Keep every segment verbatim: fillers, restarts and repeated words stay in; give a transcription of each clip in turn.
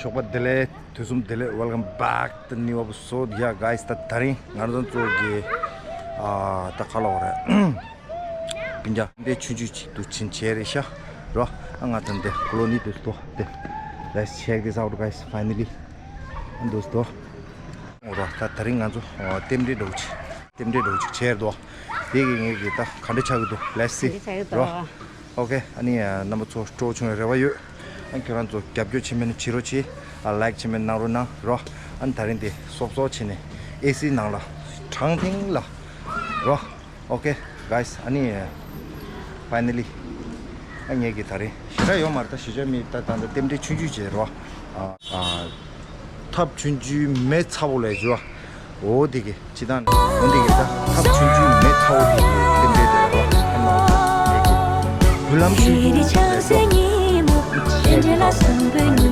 ཞོགས་པ་བདེ་ལེགས། དུས་གསུམ་བདེ་ལེགས། Welcome back to new episode. Yeah guys, ད་དེ་རིང་ང་རང་ཚོ་གི་ཨ་ད་ག་ལབ་དགོས་རེད། སྤུན་ཀྱག་འདི་ཆུང་ཆུང་ཅིག་ཏུ་ཕྱིན་བྱས་རེད་ཤག་རོ། ཨ་ང་ཚོ་འདི་ཀོ་ལོ་ནི་དུ་སྟོ་དེ། Let's check this out guys, finally. འདུག་སྟོ། རོ་ད་དེ་རིང་ང་ཚོ་རྟེན་འབྲེལ་འདྲ་བོ་ཅིག་རྟེན་འབྲེལ་འདྲ་བོ་ཅིག་བྱས་འདུག་དེ་གི་ངེད་ཀྱི་ད་ག་འདྲ་ཆགས་ཀྱི་འདུག Let's see. ག་འདྲ་ཆགས་ཀྱི་འདུག་རོ། ཨོ་ཁེ། ཨ་ནི་རྣམ་པ་ཚོ་སྤྲོ་བོ་བྱུང་བའི་རེ་བ་ཡོད། ཨ་ཁྱོད་རང་ཚོ་རྒྱབ་སྐྱོར་བྱེད་མཁན་བྱེད་རོགས་བྱེད། ཨ་ལའིཀ་བྱེད་མཁན་གནང་རོགས་གནང་རོ། ཨ་ནི་དེ་རིང་དེ་སོབ་སོབ་བྱས་ནས་ཨེ་སི་ནང་ལ་གྲང་ཐིང་ལ་རོ། ཨོ་ཁེ་གྷའི་སི། ཨ་ནི་ཕའི་ནལ་ལི་ཨ་ངེད་ཀྱི་ད་རིང་ཞེ་དྲག་ཡོད་མ་རེད། ད་ཞེ་དྲག་མི་ད་ད་ད་རྟེན་འབྲེལ་ཆུང་ཆུང་བྱས་རོ། ཨ་ཨ། ཐབ་ཆུང་ཆུང་མེ་ཚ་བོ་ལས་བྱུང་བ། འོ་དེ་གི་ཅི་ད་ནི་འོ་དེ་གི་ད་ཐབ་ཆུང་ཆུང་མེ་ཚ་བོ་དེ་གི་རྟེན་འབྲེལ་དེ་རོ། ཨ་ནི་དེ་གི་བུ་ལམ་ཆུང་ཆུང་ལས་བྱུང་བ། ཆེ་གི་ད་ཕའི་ནལ་ལི།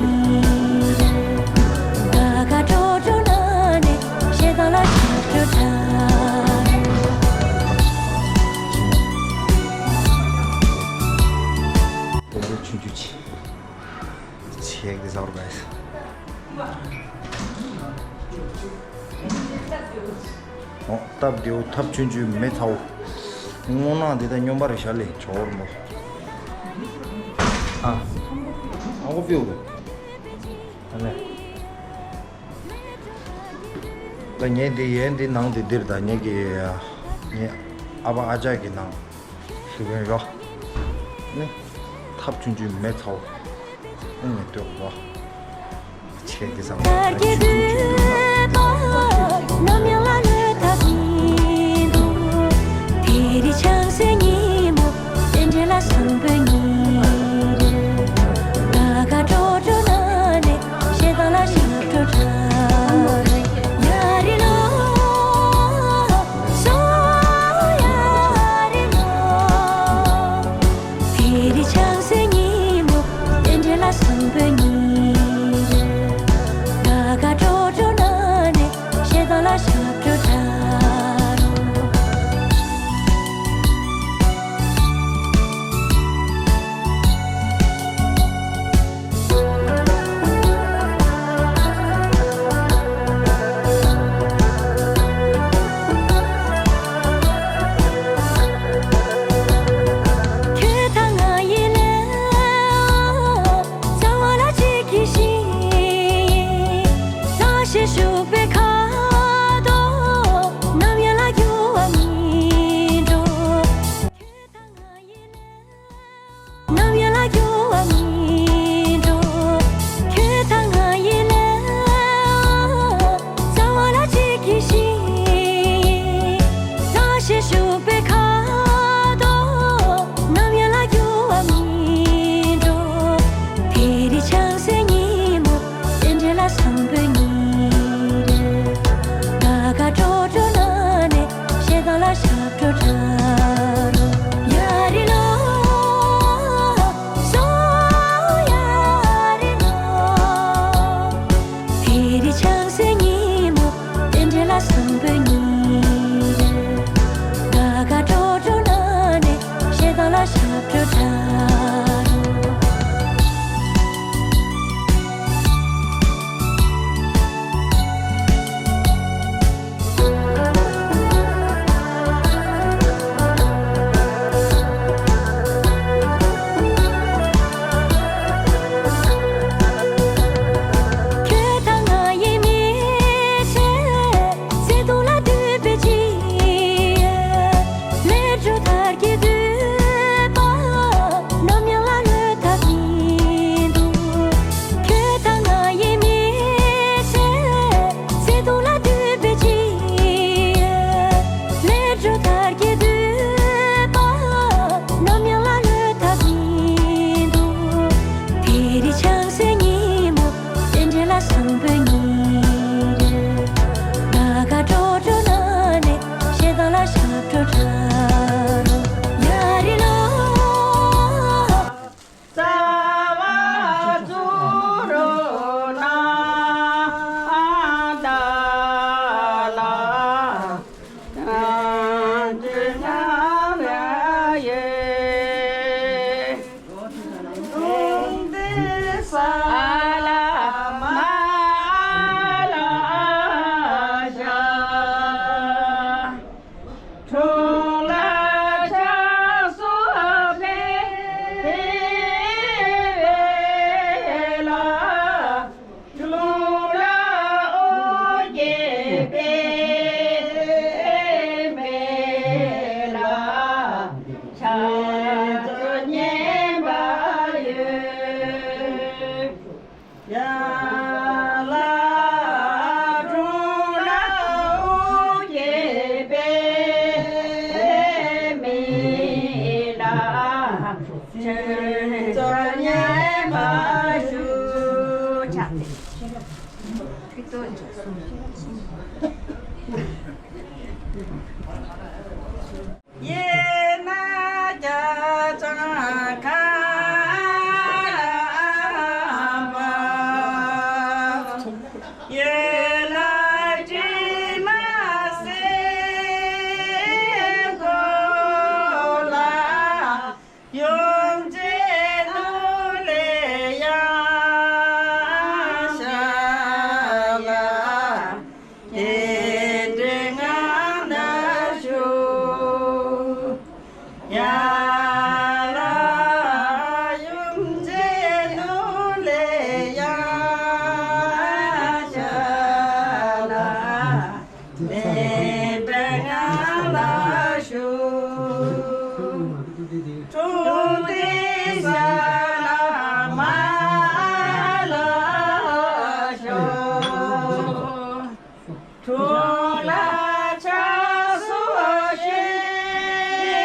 དེ་ཚོ་ཆུང་ཆུང་ཆེ། Check this out guys. ཨོ་སྟབས་བདེའོ། ཐབ་ཆུང་ཆུང་མེ་ཚ་བོ། སྔོ་ནག་འདི་ད་སྨྱོན་པ་རེད་ཤག་ལེ་ཇོ་བོར་མོ། ཨ་ཨ་ཁོ་ཕིའོ་གི། ཨ་ལེ། ད་ངས་འདི་ཡན་འདི་ནང་འདི་འདིར་ད་ངས་ཀྱི་ངས་ཨ་ཕ་ཨ་ཅག་གི་ནང་ཞུ་གིན་རོ། ནི་ཐབ་ཆུང་ཆུང་མེ་ཚ་བོ། ཨ་ནི་ལྟོས་རོ། ཆེ་གི་ས་ནམ་ཡང་ལ་ལོས་ཐབས་ཡིན་འདུག་དེ་རིང་ཆང་སའི་ཉིན་མོ། དེ་འདྲ་ལ་བཟང་པོའི་ཉིན། ད་ག་འགྲོ་འགྲོ་ན་ནས། ཞེ་སྡང་ལ་ཞབས་བྲོ་འཁྲབ། ཡ་རི་ལོ། སོ་ཡ་རི་ལོ། དེ་རིང་ཆང་སའི་ཉིན་མོ། དེ་འདྲ་ལ་བཟང་པོའི་ཉིན། ད་ག་འགྲོ་འགྲོ་ན་ནས། ཞེ་སྡང་ལ་ཞབས་བྲོ་ ཉན་པ་ཡོད། ཡ་ལ་དྲུང་ལ་ཨོ་རྒྱན་པདྨའི་བླ། ཁྱེད་ཚོ་ཉན་པར་ཞུ། ཡེ་ན་རྒྱ་ཚང་ཁ་ར་བ། ཡེ་ན་དྲི་མ་སེ་གོ་ལ། ཡོངས་འཛིན་ནོར་ལས་ཡང་ཤ་ལ། དེ་འདྲའི་ངང་ན་བཞུགས། ཡ་ལ་ཡོངས་འཛིན་ནོར་ལས་ཡང་ཤ་ལ། དེ་འདྲའི་ངང་ལ་བཞུགས། འཁྲུངས་ཏེ་ས་ལ་མ་ལ་ཤོག། དྲུང་ལ་ཕྱག་འཚལ་ཞིང་།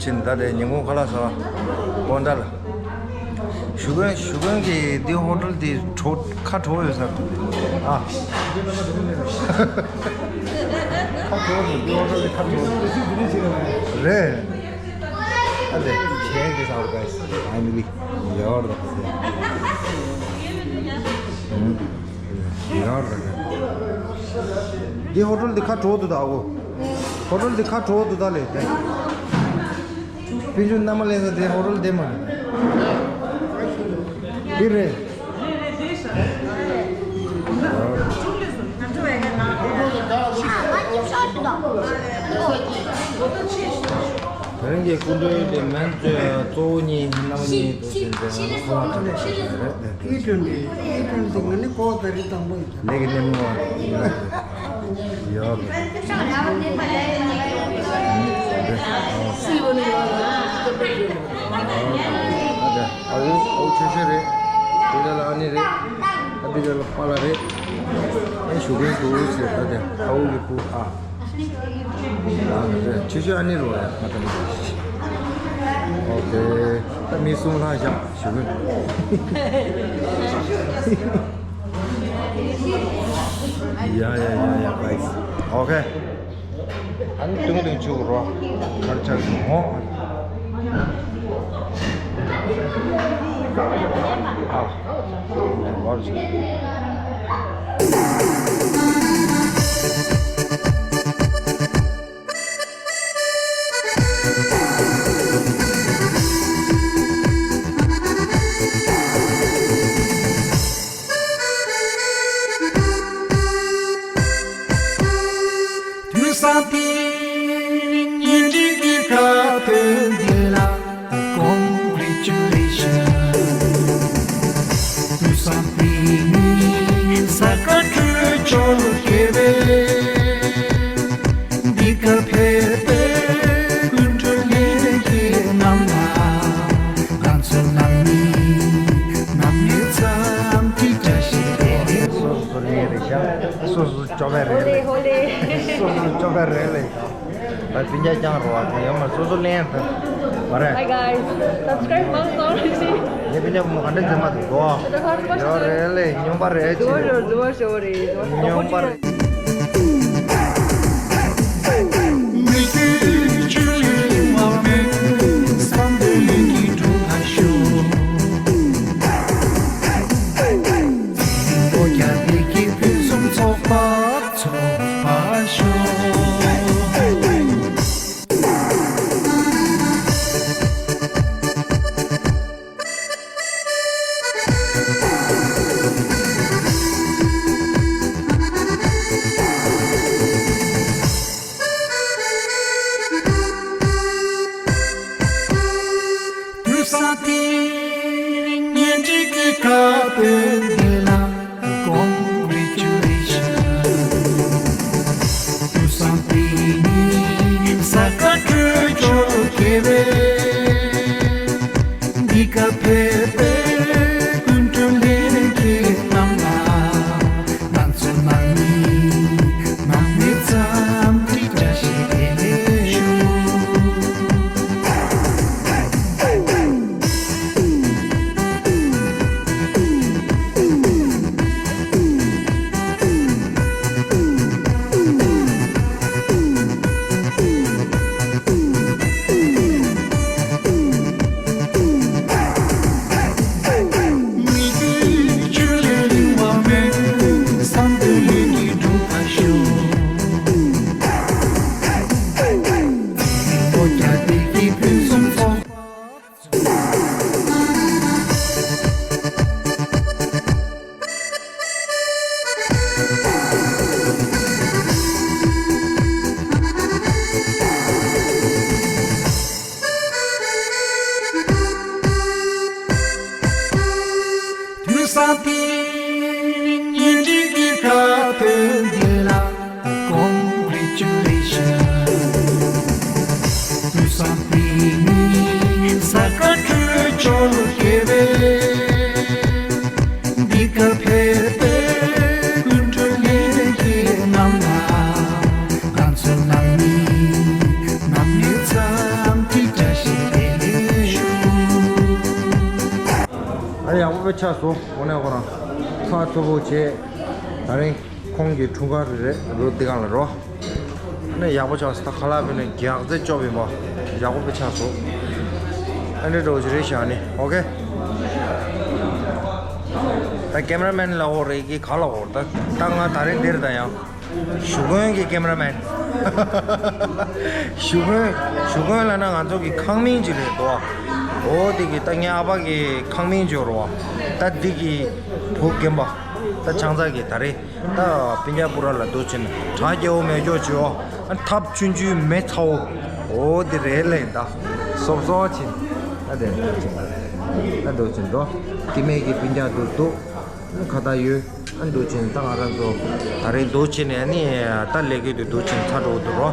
ཕྱིན། ད་དེ་ཉིན་གུང་ཁ་ལག་ཟ་བ་དགོང་དག་ལ། ཞུ་མཁན་ཞུ་མཁན་གྱིས་འདི་ཧོ་ཊེལ་འདི་དྲོ་ཁ་དྲོ་ཡོད་ས་རེད། ཨ། ཁ་དྲོ་རེད། འདི་ཧོ་ཊེལ་འདི་ཁ་དྲོ་རེད། ཨ་ལེ། ཁྱེད་ཀྱིས་ཟ་བར་ག་ས་ཕ་མི་ལི་ཡོར་ད་ཟེར། ཡོར་ད། འདི་ཧོ་ཊེལ་འདི་ཁ་དྲོ་འདུག་ད་ཨ་གོ། ཧོ་ཊེལ་འདི་ཁ་དྲོ་འདུག་ད་ལེ། དཔེ་ཆུ་མནའ་མ་ལེན་ས་དེ་ཧོ་ཊེལ་དེ་མ་རེད། འདི་རེད། དེ་རིང་གི་སྐུ་མགྲོན་དེ་མན་གཙོ་གཙོ་བོ་གཉིས་རྣམ་གཉིས་དུ་ཕྱིན་ཏེ་ང་ཚོ་ཁོ་རང་ཚོ་ལ་ཞུ་ཞུ་རེད། ཨི་ཀྲུན་གྱི་ཨི་ཀྲུན་གྱི་ང་ནི་ཀོ་ད་རི་དང་པོ་ཡིན། ལས་ཀྱི་སྣེ་མོ་བ་ཡོད། ཨ་བོ་ཨ་བོ་ཆོས་ཆོས་རེད། དེ་ག་ལ་ཨ་ནེ་རེད། ཨ་དེ་ག་ལ་པཱ་ལགས་རེད། ཨེ་ཞུ་མཁན་འདུག་ཟེར། ད་དེ་ཨ་བོ་གི་བུ་ཨ། ཨ་རེད། ཆོས་ཆོས་ཨ་ནེ་རུ་བ་ཡ་ང་ད་ནི། ཨོ་ཁེ། ད་མི་གསུམ་ལྷག་བཞག་ཞུ་གི། ཡ་ཡ་ཡ་ཡ་guys། ཨོ་ཁེ། ཨ་ནི་ཏུང་ཏུང་བཅུག་རོགས། ཁར་ཆག་ཞུ་ཧོ། ཨ། བར་ཞུ། དུས་བཟང་དེའི་གཉེན་སྒྲིག་གི་སྐབས་དོན་འདི་ལ། Congratulations། དུས་བཟང་དེ་ཉིད་ས་ག་འཕྲོད་སྦྱོར་དགེ་བའི་འདི་ག་ཕེབས་པའི་སྐུ་མགྲོན་ལྷན་རྒྱས་རྣམས་ལ་ང་ཚོ་ནང་མི་ནང་མི་འཚམས་འདྲི་བཀྲ་ཤིས་བདེ་ལེགས། སོ་སོ་ལེན་རེད་ཤག་སོ་སོ་ཅོ་བས་རེད་ཧོ་ལེ། ལེ་ཧོ་ལེ། སོ་སོ་ཅོ་བས་རེད་ལེ། ད་སྤུན་ཀྱག་རྐྱང་རོ་བ་དང་ཡོད་མ་སོ་སོ་ལེན་ད་མ་རེད། Hi guys, subscribe མང་ཙམ་རེ་ཞིག་ངའི་སྤུན་ཀྱག་མོ་ག་འདྲ་མཛེས་མ་འདུག་གོ། ད་ཧར་པ་ཡོད་ཞིག་རེད་ལེ། སྨྱོན་པ་རེད་ཅི། འདུག་རེད་འདུག་ཞོ་རེད་འདུག་སྨྱོན་པ་རེད། མི་རྒྱུད་ཆུ་ལས་མ་མེད་བསམ་དོན་ལས་ཀྱི་གྲུབ་པ་ཤོག་ཨོ་རྒྱ་བོད་ཀྱི་ཕུན་སུམ་ཚོགས་པ། ཚོགས་པ་ཤོག་དུས་བཟང་དེའི་གཉེན་སྒྲིག་གི་སྐབས་དོན་འདི་ལ། Congratulations། དུས་བཟང་དེ་ཉིད་ས་ག་འཕྲོད་སྦྱོར་དགེ་བའི་འདི་ག་ཕེབས་པའི་སྐུ་མགྲོན་ལྷན་རྒྱས་རྣམས་ལ་ང་ཚོ་ནང་མི་ནང་མི་འཚམས་འདྲི་བཀྲ་ཤིས་བདེ་ལེགས་ཞུ། དུས་བཟང་དེའི་གཉེན་སྒྲིག་གི་སྐབས་དོན་འདི་ལ། Congratulations། དུས་བཟང་དེ་ཉིད་ས་ག་འཕྲོད་སྦྱོར་དགེ་བའི་འདི་ག་ཕེབས་པའི་སྐུ་མགྲོན་ལྷན་རྒྱས་རྣམས་ལ་ང་ཚོ་ནང་མི་ནང་མི་འཚམས་འདྲི་ ཆགས་སོང་། འོ་ནས་ཁོ་རང་ཚགས་ཚུད་པོ་བྱས། ད་རིང་ཁོང་གི་འཁྲུངས་སྐར་རེད་རོ། འདི་གང་ལ་རོ། ཨ་ནི་ཡག་པོ་ཆགས་སོང་། ད་ཁ་ལག་བུད་ནས་རྒྱག་རྩེ་སྐྱོབ་ཡིན་པ། ཡག་པོ་དཔེ་ཆགས་སོང་། ཨ་ནི་འགྲོ་ཅི་རེད་ཤག་ནི། ཨོ་ཀེ། ད་ཀེམ་ར་མེན་ལ་འོ་རེད་ཀི་ག་ལ་འོ། ད་ད་ང་ད་རིང་འདིར་ད་ཡང་། ཞུ་དགོན་གྱི་ཀེམ་ར་མེན། ཞུ་དགོན། ཞུ་དགོན་ལ་ན་ང་ཚོ་གི་ཁང་མིང་ཅིག་རེད་དོ། འོ་དེ་གི་ད་ངའི་ཨ་ཕ་གི་ཁང་མིང་ཅིག་ཡོད་རོ། ད་འདི་གི་བུ་རྒན་པ། ད་ཆང་ས་གི་ད་རེད། ད་སྤུན་ཀྱག་པུ་ར་ལ་འདུག་ཕྱིན་བྲག་རྒྱལ་པོ་མེ་སྒྱོགས་བྱོས། ཨ་ཐབ་ཆུང་ཆུང་མེ་ཚ་བོ། འོ་དེ་རེད་ལེ། ད་སོབ་སོབ་ཕྱིན། ཨ་དེ་འདུག་ཕྱིན། ཨ་འདུག་ཕྱིན་འགྲོ། དེ་མེད་ཀྱི་སྤུན་ཀྱག་འདུག་འདུག་ཁ་ད་ཡོད། ཨ་འདུག་ཕྱིན། ད་ང་རང་ཚོ་ད་རེས་འདུག་ཕྱིན་ནས་ནི་ད་ལས་ཀའི་དུས་འདུག་ཕྱིན་ཚ་འགྲོ་འདུག་རོ།